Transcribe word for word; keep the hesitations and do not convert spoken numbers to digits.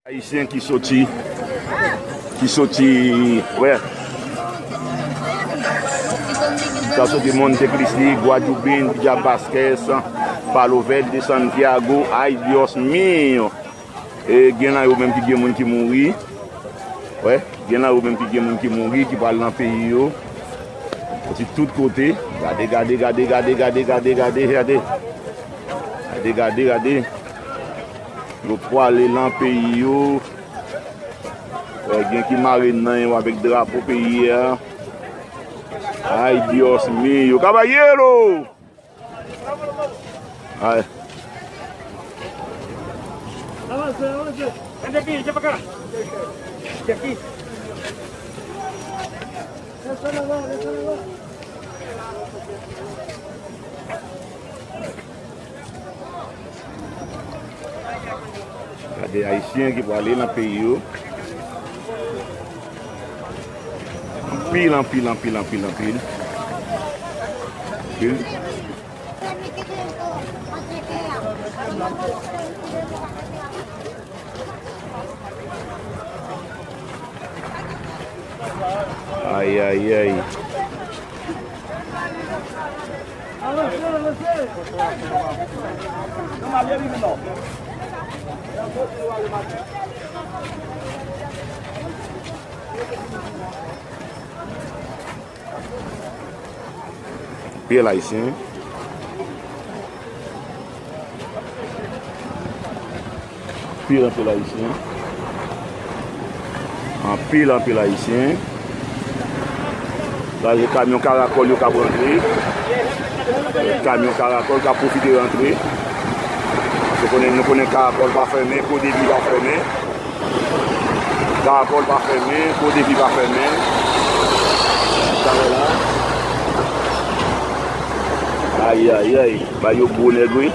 Ayisyen ki soti, ki soti, wè. Sa soti Monte Cristi, Guadeloupe, Villa Vasquez, Palo Verde, Santiago, ay Dios mío. E gen nan yo menm ki gen moun ki mouri. Wè, gen nan yo menm ki gen moun ki mouri, ki pral nan peyi yo. Soti tout kote. Gade, gade, gade, gade, gade, gade, gade, gade. Gade, gade, gade. Yo pwale nan peyi yo. Wè, gen ki mare nan yo avèk drapo peyi a. Ay Dios mío, caballero! Ay. Gade Ayisyen ki prale nan peyi yo. Anpil, anpil, anpil, anpil, anpil. Anpil. Ay, ay, ay. Anpil Ayisyen. Anpil, anpil Ayisyen. Anpil, anpil Ayisyen. Sa se kamyon Karakòl yo k ap rantre. Kamyon Karakòl k ap pwofite rantre. Nou konnen, nou konnen Karakòl pa fèmen, Kodevi pa fèmen. Karakòl pa fèmen, Kodevi pa fèmen. Sa wè la. Ay, ay, ay. Ba yo gwo nèg, wi.